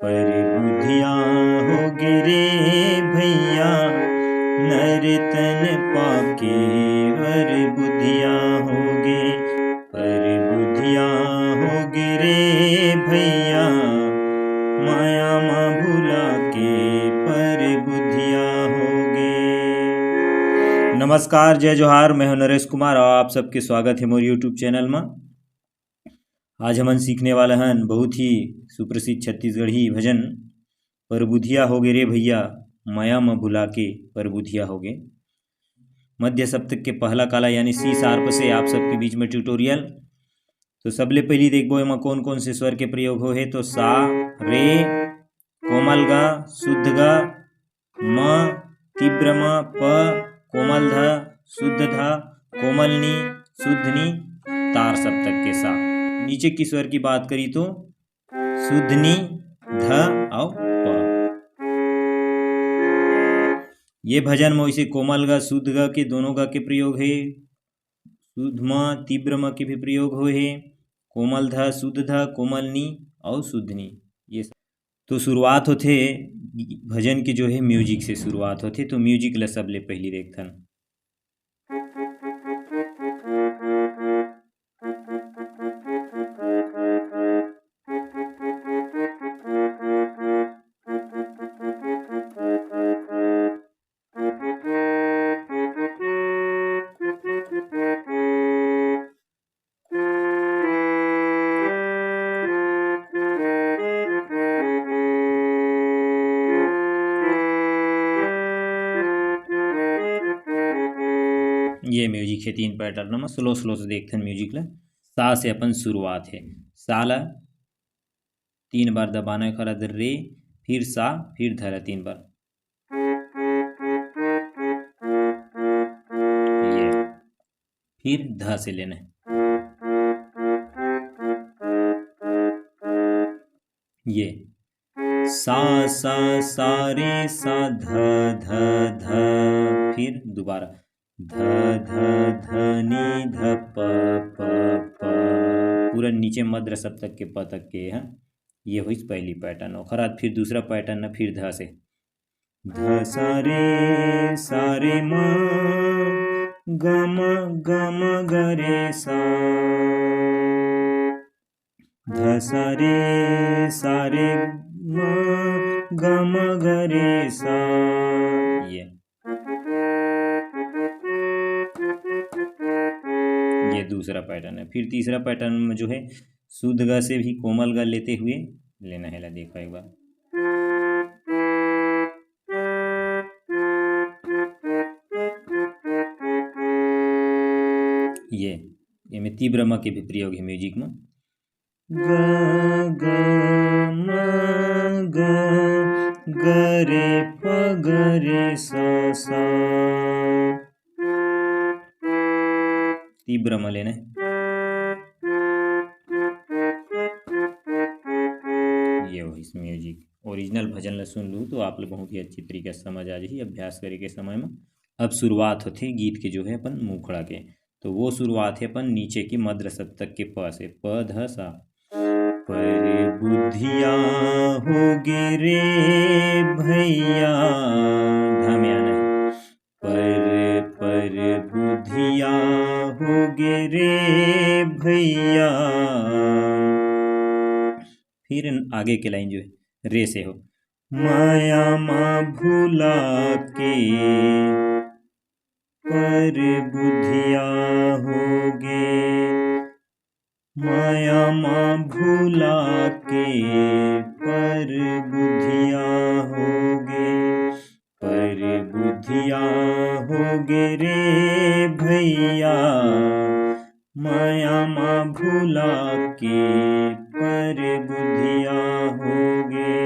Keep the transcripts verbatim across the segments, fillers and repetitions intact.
पर बुधिया होगे रे भैया, नर तन पाके वर बुधिया होगे। पर बुधिया होगे रे भैया, माया मा भुला के पर बुधिया होगे। नमस्कार, जय जोहार, मैं हूं नरेश कुमार और आप सबके स्वागत है मोर YouTube चैनल मा। आज हमन सीखने वाला हन बहुत ही सुप्रसिद्ध छत्तीसगढ़ी भजन, पर बुधिया होगे रे भैया, माया म भुला के पर बुधिया होगे। मध्य सप्तक के पहला काला यानी C sharp से आप सबके बीच में ट्यूटोरियल। तो सबले पहली देखबो एमा कौन कौन से स्वर के प्रयोग हो हे, तो सा, रे, कोमल गा, शुद्ध गा, म, तीव्र म, प, कोमल ध, शुद्ध ध, कोमल नी, शुद्ध नी, तार सप्तक के सा। नीचे की स्वर की बात करी तो शुद्ध नी, ध और प। ये भजन में वैसे कोमल ग, शुद्ध ग के दोनों ग के प्रयोग है। शुद्ध म, तीव्र म के भी प्रयोग होए हे। कोमल ध, शुद्ध ध, कोमल नी और शुद्ध नी। ये तो शुरुआत होथे भजन के जो है म्यूजिक से शुरुआत होथे, तो म्यूजिक ला सबले पहली देखथन। ये म्यूजिक है तीन पैटर्न में, स्लो स्लो से देखथन म्यूजिक ला। सा से अपन शुरुआत है, सा ला तीन बार दबाना है, ओकर बाद रे, फिर सा, फिर ध ला तीन बार। ये फिर ध से लेना है। ये सा सा सा रे सा ध ध ध, फिर दोबारा ध ध ध नी ध प प प, पूरा नीचे मध्य सप्तक के प तक के है। ये होइस पहली पैटर्न। ओकर बाद फिर दूसरा पैटर्न है, फिर ध से ध सा रे सा रे म ग म ग म ग रे सा। ध सा रे सा रे म ग म ग रे सा। ये, ये दूसरा पैटर्न है। फिर तीसरा पैटर्न में जो है शुद्ध ग से भी कोमल ग लेते हुए लेना है ला, देखो एक बार। ये, ये में तीव्र म के भी प्रयोग है म्यूजिक में। ग ग म ग ग रे प ग रे सा सा। तीव्र म लेना है। ये होइस म्यूजिक। ओरिजिनल भजन ला सुन लू तो आप लोग बहुत ही अच्छी तरीके से समझ आ जाही अभ्यास करे के समय में। अब शुरुआत होथे गीत के जो है अपन मुखड़ा के, तो वो शुरुआत है अपन नीचे की मध्य सप्तक के प से, प ध सा। पर बुधिया होगे रे भैया, ध में आना है। पर, पर बुधिया होगे रे भैया। फिर आगे के लाइन जो है रे से हो, माया मा भुला के पर बुधिया होगे, माया मा भुला के पर बुधिया होगे, पर बुधिया होगे रे भैया, माया मा भुला के पर बुधिया होगे।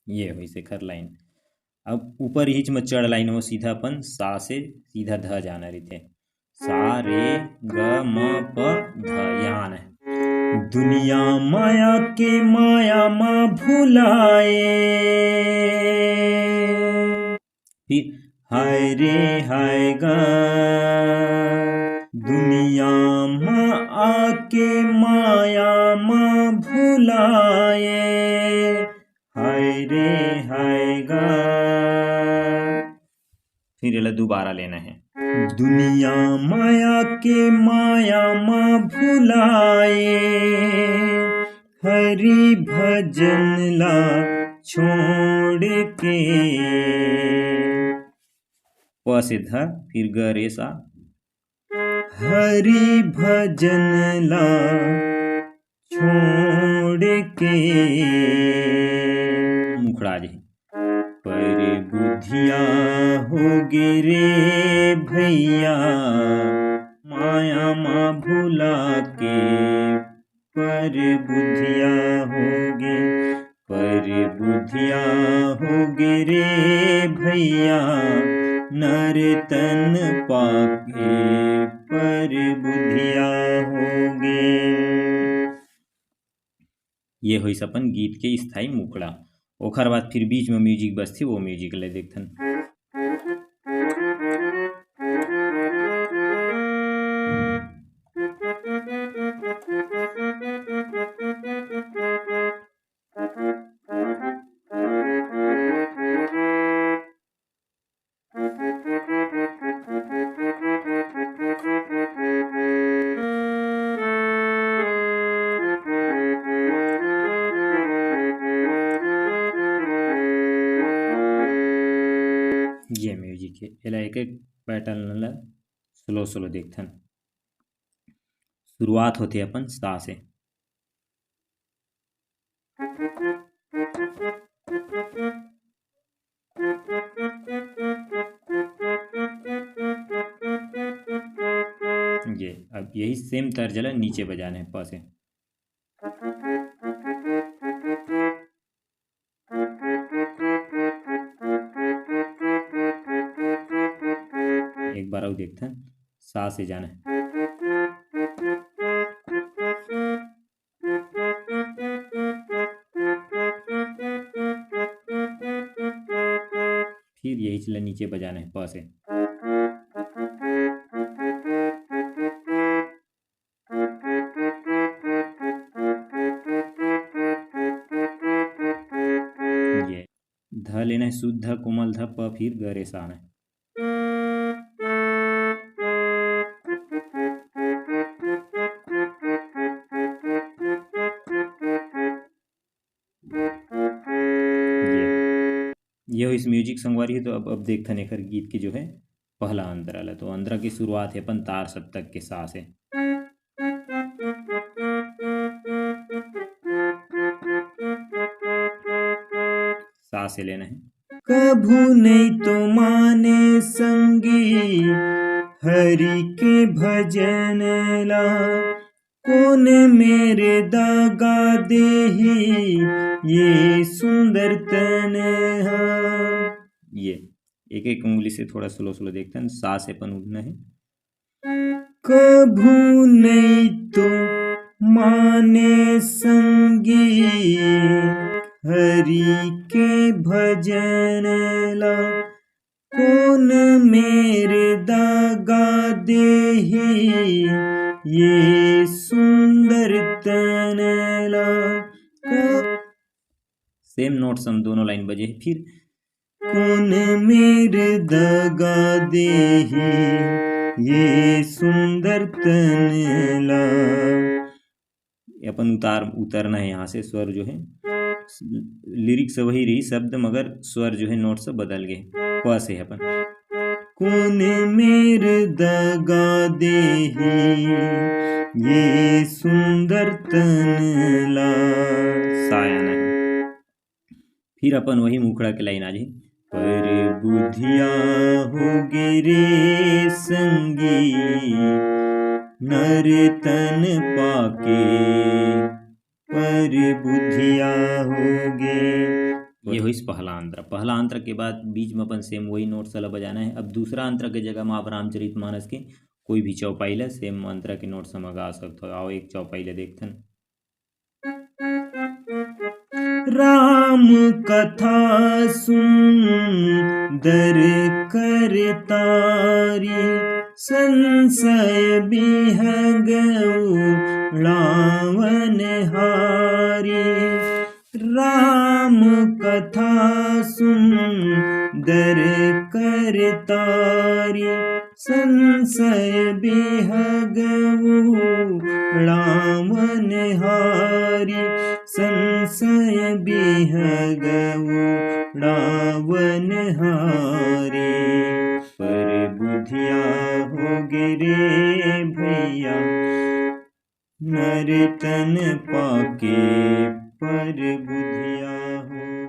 ये होइस एकर लाइन। अब ऊपर हिच में चढ़ लाइन हो, सीधा अपन सा से सीधा ध जाना रहिथे। सा रे ग म प ध, यहाँ आना है। दुनिया माया के माया मा भुलाए। फिर हाय रे हाय गा, दुनिया मा आके माया मा भुलाए, हाय रे हाय गा। फिर एला दोबारा लेना है। दुनिया माया के माया मा भुलाए, हरि भजन ला छोड़ के। प से ध, फिर ग रे सा। हरि भजन ला छोड़ के। मुखड़ा जे। पर बुधिया हो गे रे भैया, माया मा भुला के। पर बुधिया हो गे, पर बुधिया हो गे रे भैया, नर तन पाके पर बुधिया हो गे। ये होइस अपन गीत के स्थाई मुखड़ा। ओखर बाद फिर बीच में music बजथे, वो music ले देखथन। ये music है, एला एक एक pattern ला slow slow देखथन। शुरुआत होथे अपन सा से। ये, अब यही same तर्ज ला नीचे बजाना है प से। एक बार अउ देखथन, सा से जाना है। फिर यही चीज ला नीचे बजाना है प से। ये ध लेना है शुद्ध कोमल ध, प फिर ग रे सा आना है। ये, ये होइस music संगवारी। तो अब, अब देखथन एकर गीत के जो है पहला अंतरा ला। तो अंतरा की शुरुआत है अपन तार सप्तक के सा से। सा से लेना है। कभू नहीं तो माने संगी हरि के भजन ला, कोन मेर दगा देही ये सुंदर तन हा। ये एक एक उंगली से थोड़ा slow slow देखथन, सा से अपन उठना है। कभू नहीं तो माने संगी हरि के भजन ला, कोन मेर दगा देही ये सुंदर तन ला। क-, same notes हम दोनों line बजे हैं। फिर कोन मेर दगा देही ये सुंदर तन ला। अपन उतार, उतरना है यहाँ से, स्वर जो है, lyrics वही रही शब्द, मगर स्वर जो है note से बदल गए। प से अपन। कोन मेर दगा देही ये सुंदर तन ला। सा आना है। फिर अपन वही मुखड़ा के line आ जाही। पर बुधिया हो गे रे संगी, नर तन पाके, पर बुधिया हो गे। ये होइस पहला अंतरा। पहला अंतरा के बाद बीच में अपन same वही notes ला बजाना है। अब दूसरा अंतरा के जगह में आप रामचरित मानस के कोई भी चौपाई ला same अंतरा के notes में गा सकत हो। आओ एक चौपाई ला देखथन। राम कथा सुंदर करतारी, संशय बिहग उड़ावन हारी। राम कथा सुंदर करतारी, संशय बिहगऊ रावण हारी, संशय बिहगऊ रावण हारी। पर बुधिया होगे रे भैया, नर तन पाके पर बुधिया हो।